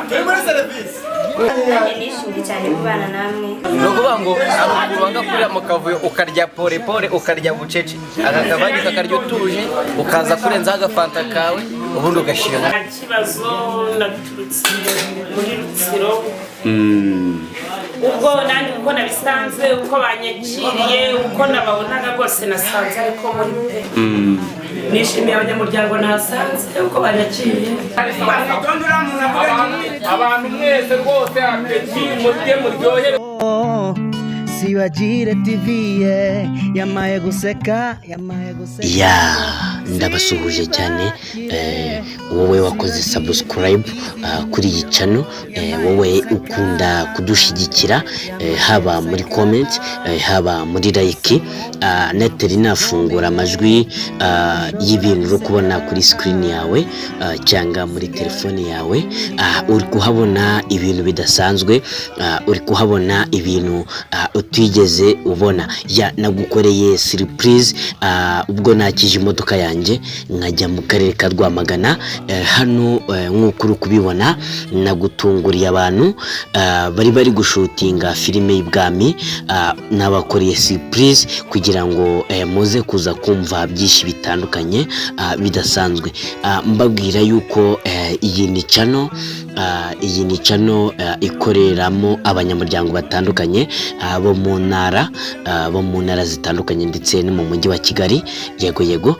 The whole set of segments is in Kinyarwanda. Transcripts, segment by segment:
Turi muri serivisi. Nanjye nishimye cyane kubana namwe. Ni ukuvuga ngo hari ukuntu wanga kurira mu kavuyo, ukarya pole pole, ukarya bucece, aka kavange ukakarya utuje, ukaza kurenzaho agafanta kawe, ubundi ugashira. Nta kibazo. Naturutse muri Rutsiro. Ubwo nanjye uko nabisanze, uko banyakiriye, uko nababonaga rwose, nasanze ariko muri pe nishimiye abanyamuryango nasanze, uko banyakiriye. Abantu mwese rwose, appétit, murye muryohe. Sibagire TV ye yamaye guseka, yamaye guseka. Ya, ndabasuhuje cyane. Wowe wakoze subscribe kuri iyi channel, wowe ukunda kudushyigikira, haba muri comment, haba muri like, neteri nafungura amajwi y'ibintu uri kubona kuri screen yawe cyangwa muri telefone yawe. Uri kuhabona ibintu bidasanzwe, uri kuhabona ibintu utigeze ubona. Ya, nagukoreye surprise ubwo nakije imodoka yanjye nkajya mu karere ka Rwamagana. Hano, nk'uko uri kubibona, nagutunguriye abantu bari gushootinga filime y'ibwami. Nabakoreye surprise kugira ngo muze kuza kumva byinshi bitandukanye bidasanzwe. Mbabwira yuko iyi ni channel ikoreramo abanyamuryango batandukanye bo mu ntara zitandukanye ndetse no mu mujyi wa Kigali. Yego,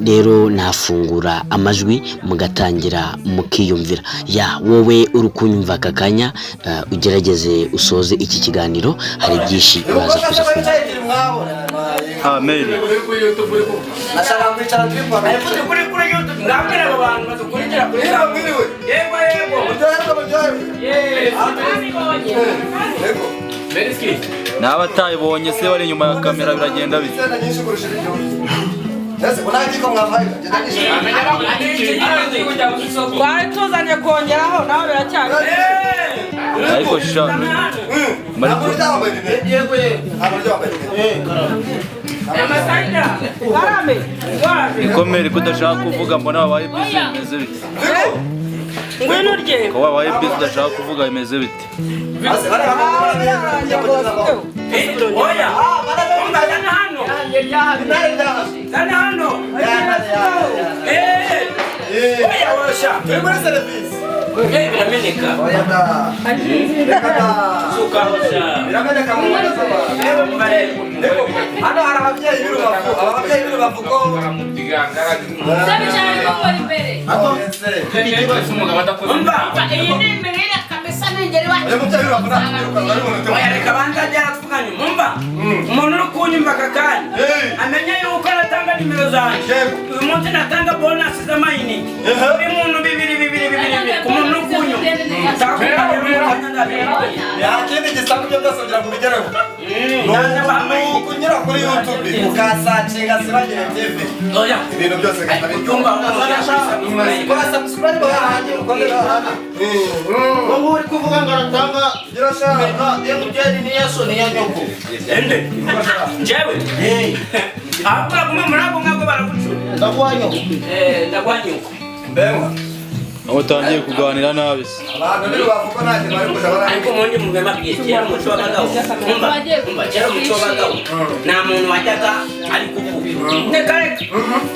rero nafungura amajwi mugatangira mukiyumvira. Ya, wowe uri kunyumva aka kanya, ugerageze usoze iki kiganiro, hari byinshi uraza kuza kumva. Amen. Nashaka kwicara turi kwa Kuri YouTube, ngambwira abo bantu badukurikira kuri Mwiriwe, mwiriwe. Yego. Muryoherwe, muryoherwe. Yego. Naba atayibonye se, bari inyuma ya kamera, biragenda bite? Insenda nyinshi kurusha ibiryo. Ese unagiko mwampaye? Ngenda nishyura. Twari tuzanye kongeraho, nawe biracyari. Ariko sha bari Ntabwo urya wambaye rinete. Yego. Ntabwo urya wambaye rinete. Karame. Ikomere ko udashaka kuvuga, mbona wabaye busy, bimeze bite? Ngwino urye. Ko wabaye busy udashaka kuvuga, bimeze bite? Ase bari hamwe Yarangiye ngo basukeho. Oya, umva, zana hano. Intare ryahashe. Zana hano. Eh. Oya, osha. Turi muri serivisi. Birameneka. Oya da. Reka da. Suka, osha. Birameneka mu mbona z'abantu. Yego, hano hari ababyeyi b'i Rubavu. Aba babyeyi b'i Rubavu ko Hano ese. Umva. Iyi ni imirire kabisa, ningeri wacu. Uyu mubyeyi w'i Rubavu ntabwo ari umuntu. Oya, reka banza byaratuvuganye. Umva, umuntu uri kunyumva aka kanya amenye yuko natanga nimero zanjye. Uyu munsi natanga bonus z'amayinite buri muntu bibiri bibiri bibiri bibiri ku muntu uri kunyumva. Nta kindi gisaba ibyo byose kugira ngo ubigereho. Ni ukunyura kuri YouTube ukasearchinga Sibagire TV. Oya. Ibintu byose bigahita biryoha. Kora subscribe hahandi, ukore hahandi. Wowe uri kuvuga ngo aratanga Gira sha. MTN ni iya so, ni iya nyoko. Ende njyewe ahubwo aguma muri ako ngako baragucura. Ndaguha nyoko. Eh, ndaguha nyoko. Mbengwa. Aho utangiye kuganira nabi se? Abantu b'i Rubavu ko nta kintu bari kuja bara. Ariko mundi mubibabwiye, kera umuco w'abagabo, umva, umva, kera umuco w'abagabo nta muntu wajyaga ari kuvuga. Reka reka,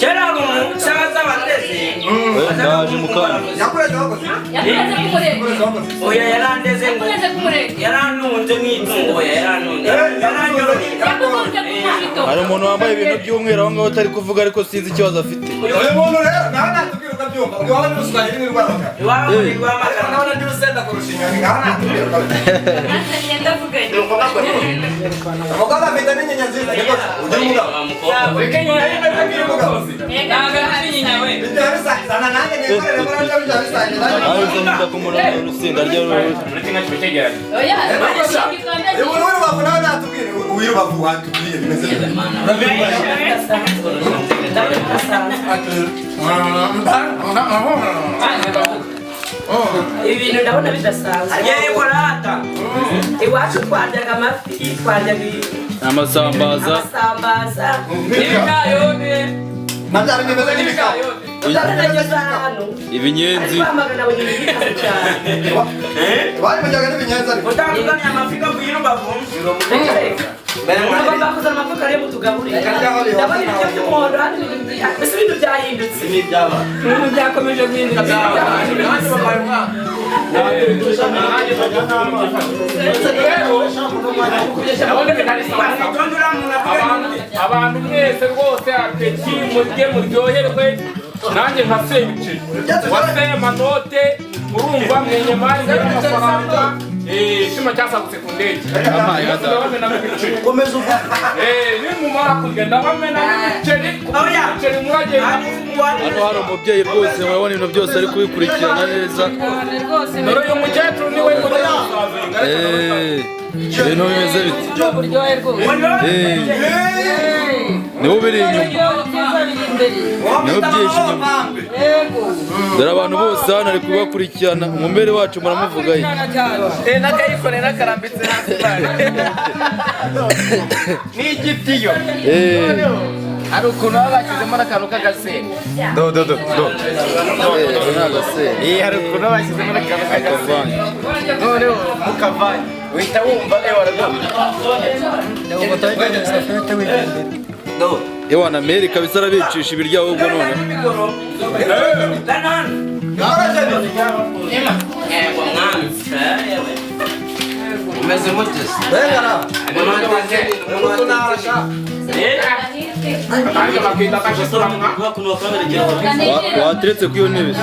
kera hari umuntu usanga z'abandeze. Eh, ndaje mu kanya. Yakureze wakoze. Yakureze kumurega. Yakureze wakoze. Oya, yarandeze ngo Yakureze kumurega. yarantunze nk'itungo. Oya, yarantunze, yaranyororeye. Yakukunze kumurega. Hari umuntu wambaye ibintu by'umweru aho ngaho utari kuvuga, ariko sinzi ikibazo afite. Uyu muntu rero nawe natubwira uko abyumva. Iwawe ni Ruswahili ni Rwamagana. Iwabo ni Ariko Rwamagana. nawe ndi urusenda kurusha inyoni, ngaho natubwira uko abyumva. Umukobwa afite n'inyinya nziza, niko ugira umugabo. Ugira umugabo. Bijya bisangana nanjye nikorere muri byo bijya bisangira. Nawe uzahinda ku murongo urusenda ryo. Uyu muntu w'i Rubavu nawe natubwire, uw'i Rubavu watubwiye bimeze bite? Ibi bintu ndabona bidasanzwe. Yego rata. Iwacu twaryaga amafi, twaryaga Amasambaza. amasambaza. N'ibikayone. Na bya bindi bimeze nk'ibikapu. Nageze ahantu Ibinyenzi. kwamagana abonye ibintu bikaze cyane. Bari mujyaga n'ibinyenzi ariko. Utandukanye amafi avuye i Rubavu. Mugomba kuzana amafuka rero mutugaburire. Ndabona ibiryo by'umuhondo hano, mbese ibintu byahindutse, ibintu byakomeje guhinduka. Abantu mwese rwose, apeti, murye muryoherwe. Nanjye nka Sebiceri wa Semanote, urumva mwenyemari n'amafaranga, icyuma cyasagutse ku ndege, ndabamenamo ibiceri. Nimumara kurya ndabamenamo ibiceri, ibiceri muragenda. Hano hari umubyeyi rwose, murabona ibintu byose ari kubikurikirana neza. Dore uyu mukecuru niwe. Ibintu bimeze bite? Uburyohe rwose. Niwe ubiri inyuma, niwe ubyihishe inyuma. Dore abantu bose hano ari kubakurikirana. Umumbere wacu muramuvuga ye? N'akayikone n'akarambitse hasi n'igitiyo. Hari ukuntu baba bashyizemo n'akantu k'agasenda. Do do do do. Ni hari ukuntu baba bashyizemo n'akantu k'agasenda, noneho mukavanye uhita wumva ewa. Do. Ewana meri kabisa, arabicisha ibiryo ahubwo none. Umeze mute se? Wateretse kuri iyo ntebe se?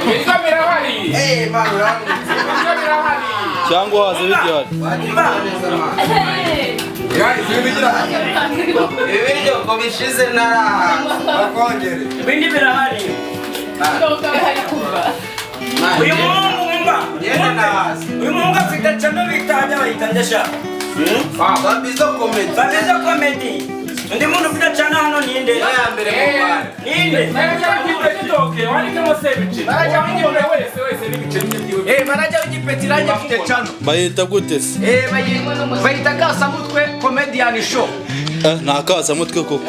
Ibiryo birahari. Ibiryo birahari. Cyangwa waza bigihari. Ibiryo ngo bishize Bakongere. Ibindi birahari. Uyu muhungu, wumva, uyu muhungu afite channel bita hajya bayita ndesha Fabizo Comedy. Fabizo Comedy. Undi muntu ufite channel hano ninde? Ya mbere mu Rwanda. Ninde? Wandikemo Sebiceri wese wese n'ibiceri byiwe. Manager w'igipeti, nanjye mfite channel. Bayita gute se? Bayita Kasamutwe Comedian Show. Nta kasamutwe koko.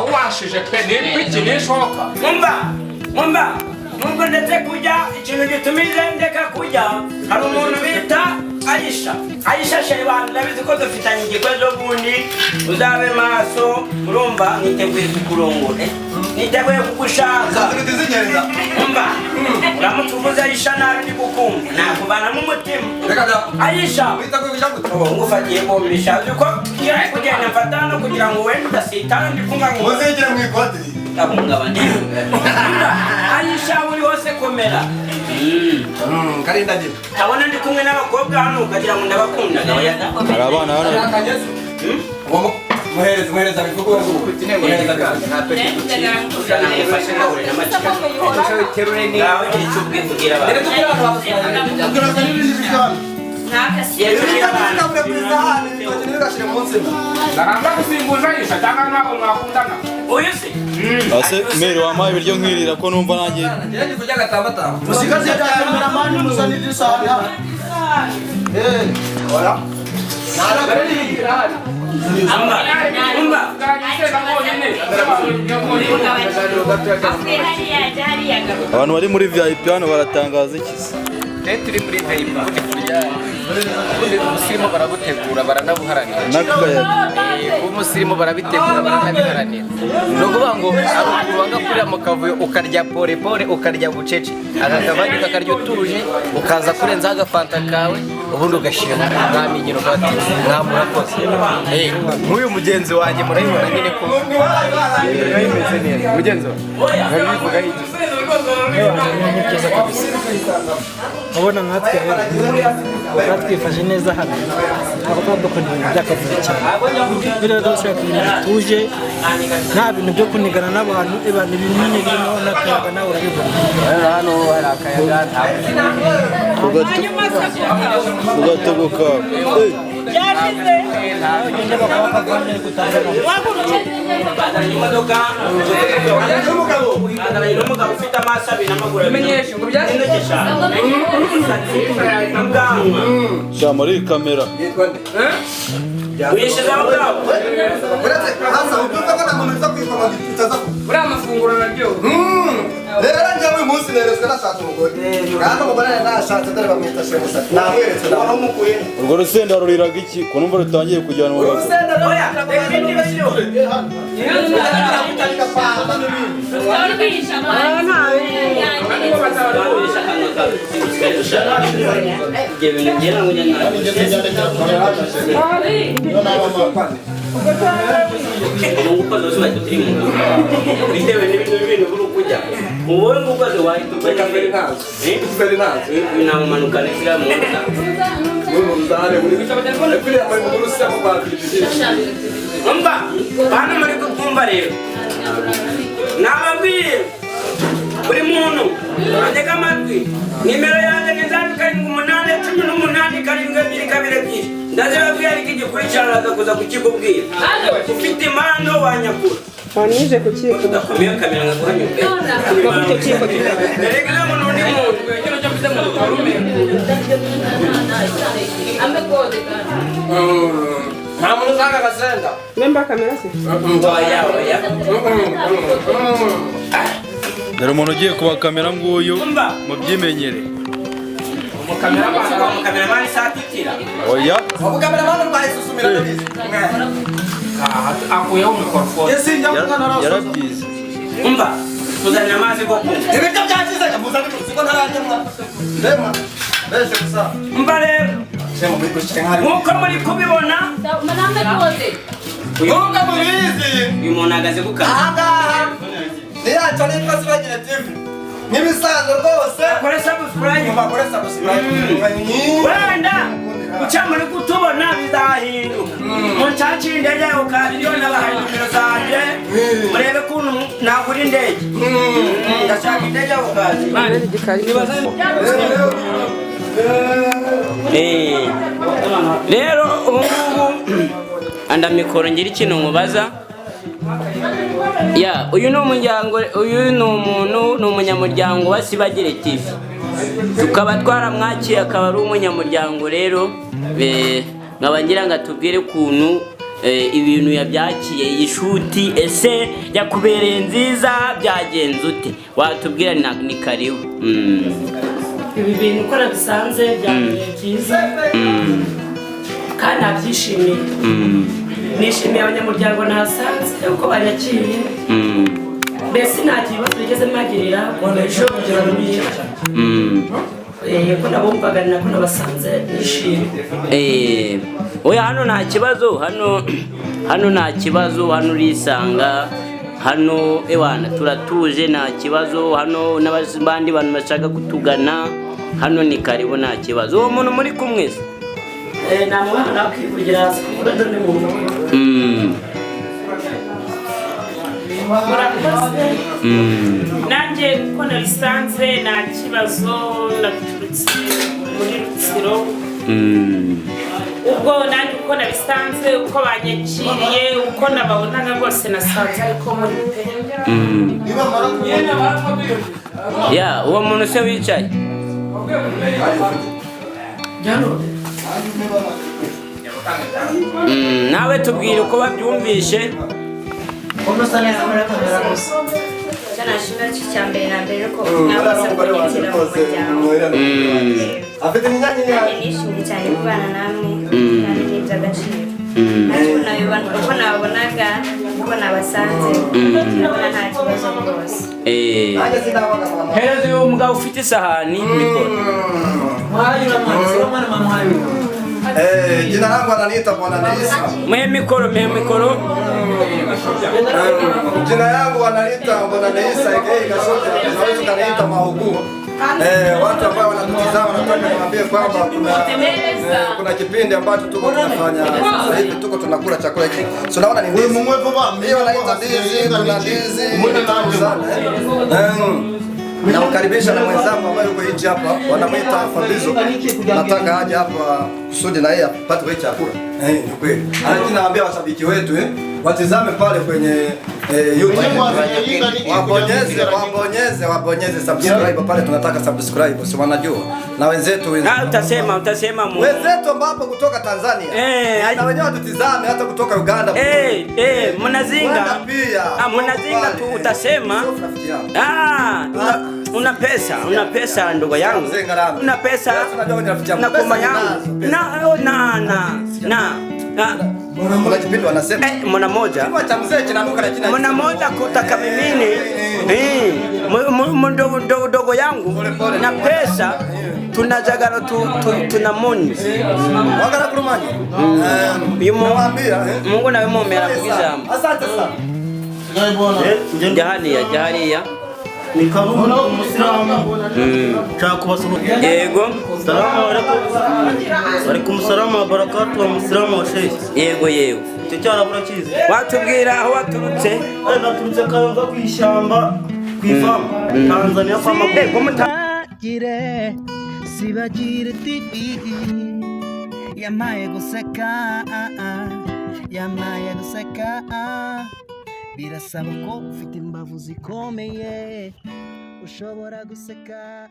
Urawashije pe, ni ipiki n'ishoka. Umva, umva, nubwo ndetse kurya, ikintu gitumize ndeka kurya, hari umuntu bita Aisha. Aisha Sheriwan, ndabizi ko dufitanye igikorwa bundi, uzabe maso. Urumva, niteguye kukurongora, niteguye kugushaka. Umva, uramutse uvuze Aisha nabi ndi kukumva nakuvanamo umutima. Aisha ngufatiye bombi, uzi ko iyo ndi kugenda mfata hano kugira ngo wenda udasitara, ndi kumva ngo Muzigire mu ikoti. Ndahungabana. Aisha, uri hose komera. Karindagira. Kabona ndi kumwe n'abakobwa hano ukagira ngo ndabakunda. Hari abana hano. Muhereza, muhereza bivuga ubu. Muhereza. Ngaho gira icyo ubwivugira abantu. Ndaranza gusimbuza Aisha cyangwa ntabwo mwakundana? Uyu se? Ase meri, wampaye ibiryo nkirira ko numva nanjye. Musikazi ya kameramani, muzanire isahani hano. Umva. Abantu bari muri VIP hano baratangaza iki se? Turi muri VIP kurya. Ubundi ubusirimu barabutegura, baranabuharanira. N'akayaga. Ubusirimu barabitegura, baranabiharanira. Ni ukuvuga ngo hari ukuntu wanga kurira mu kavuyo, ukarya pole pole, ukarya bucece, aka kavange ukakarya utuje, ukaza kurenzaho agafanta kawe, ubundi ugashima umwami nyine, ukavuga ati mwami urakoze. Nk'uyu mugenzi wanjye murabibona nyine ko biba bimeze neza. Mugenzi wawe urabivuga iki? Ni byiza kabisa. Urabona nkatwe rero twifashe neza hano, ntabwo tuba dukunda ibintu by'akavuyo cyane. Rero dushaka ibintu bituje, nta bintu byo kunigana n'abantu, ibintu binini birimo n'akayaga, nawe urabibona. Hano hari akayaga, nta Ku gatogo kawe. Imodoka n'umugabo ufite amaso abiri n'amaguru abiri n'intoki eshanu n'umusatsi n'ubwanwa. Sha muri kamera. Uyishizeho bwawe. Uretse hasa ubyumva ko nta muntu uza kwikoma utaza ku. Uriya amafunguro araryoha. Rero njyewe uyu munsi neretswe nashatse umugore. Kandi umugore nari nashatse dore bamwita Shemusa. Namweretse nawe umukuye. Urwo rusenda ruriraga iki ko numva rutangiye kujyana mu bagabo? Oya, reka ibindi bashyireho. Bitewe n'ibintu bintu buri kujya wowe ngukoze wahita ufata namumanukana ishyira mu nda. Umva bantu muri kukumva rero nababwiye buri muntu atega amatwi nimero yanjye ni 7 8 18 7 2 2 ndazibabwiye ariko igikurikirana akakuza kukikubwira ufite impano wanyakura. Wanije kukiko. Udakomeye kamera ngaguhanyuke. Erega muntu ni muntu. Nta muntu usanga agasenda. Memba kamera se? Oya oya. Dore umuntu ugiye kubakamera nguyu mubyimenyere. Umukameramani satitira. Oya. Umukameramani rwayisusumira ndabizi. Akuyeho mikorofone. Yarabyize. Umva tuzanira amazi go kunywa. Ibiryo byakize muzane siko ntararya mwa. Ndema. Mbese gusa. Umva rero. Nkuko muri kubibona. Nkuko mubizi. Uyu muntu ahagaze ku kanwa. Ahangaha. Niyaca nitwa Sibagire TV. N'ibisanzwe rwose. Akore subscribe. Bakore subscribe. Wenda uca muri kutubona bizahinduka. Munshakire indege ukabiriyo nabahaye nimero zanjye. Murebe kuntu nagura indege. Ndashaka indege ukazi. Rero ubu ngubu anda mikoro ngira ikintu nkubaza. Ya, uyu ni umuryango, uyu ni umuntu, ni umunyamuryango wa Sibagire TV. Tukaba twaramwakiye akaba ari umunyamuryango rero, nkaba ngira ngo atubwire ukuntu ibintu yabyakiye iyi shuti, ese yakubereye nziza byagenze ute? Watubwira ni karibu. Ibi bintu uko nabisanze byabereye byiza kandi nabyishimiye. Nishimiye abanyamuryango nasanze uko banyakiriye. Mbese nta kibazo bigeze mpagirira kuva ejo kugera n'uyu. Ko nabumvaga ni nako nabasanze nishimye. Oya hano nta kibazo, hano nta kibazo, hano urisanga, hano ewana turatuje nta kibazo, hano n'abandi bantu bashaka kutugana hano ni karibu nta kibazo. Uwo muntu muri kumwe se? Nta mwana wakwivugira hasi kuvuga n'undi muntu. Murakoze. Nanjye uko nabisanze nta kibazo, naturutse muri Rutsiro. Ubwo nanjye uko nabisanze, uko banyakiriye, uko nababonaga rwose nasanze ariko muri pe. Ya, uwo muntu se wicaye? Nawe tubwire uko babyumvishe. Icyo nashimira cyo cya mbere na mbere ko mwakoze kunyakira mu muryango. Afite Nanjye nishimye cyane kubana namwe kandi ni iby'agaciro. Ariko nabibona uko nababonaga, uko nabasanze, ndabona nta kibazo rwose. Hereza uyu mugabo ufite isahani mikoro. Jina langu ananiita Bwana Isa. Mwe mikoro, mwe mikoro. Jina yangu ananiita Bwana Isa aka Kashote, tunaweza kaniita Mahugu. Watu ambao wanatutazama nataka niwaambie kwamba kuna kipindi ambacho tuko tunafanya sasa hivi, tuko tunakula chakula hiki. So naona ni ndizi. Hiyo wanaita ndizi, kuna ndizi tamu sana. Namkaribisha na mwenzangu ambaye yuko nje hapa, wanamuita Fabizo. Nataka aje hapa kusudi na yeye apate kwa chakula. Ni kweli. Lakini naambia washabiki wetu Watizame pale kwenye YouTube. Wabonyeze subscribe pale, tunataka subscribe, si wanajua. Na wenzetu utasema wenzetu ambapo kutoka Tanzania. Na wenyewe watutizame hata kutoka Uganda. Mnazinga. Mnazinga tu utasema. Una pesa ndugu yangu. Una pesa na koma yangu. Na kuna kipindi wanasema mwana moja. Cha mzee kinanuka na kina. Mwana moja kutaka mimini. Ndogo yangu na pesa tunajagala tunamoni. Wagala kurumanye. Mungu nawe mumera kugizamba. Asante sana. Jahaniya. Ni kabumbu umusilamu. Nshaka Yego. Salamu alaikum. Alaikum salamu wa barakatuh wa musilamu wa sheikh. Yego. Icyo cyarabura kizi. Watubwira aho waturutse? Naturutse Kayonza ku ishyamba ku ifamu Tanzania kwa Magugu. Sibagire TV yamaye guseka birasaba ko ufite imbavu zikomeye ushobora guseka.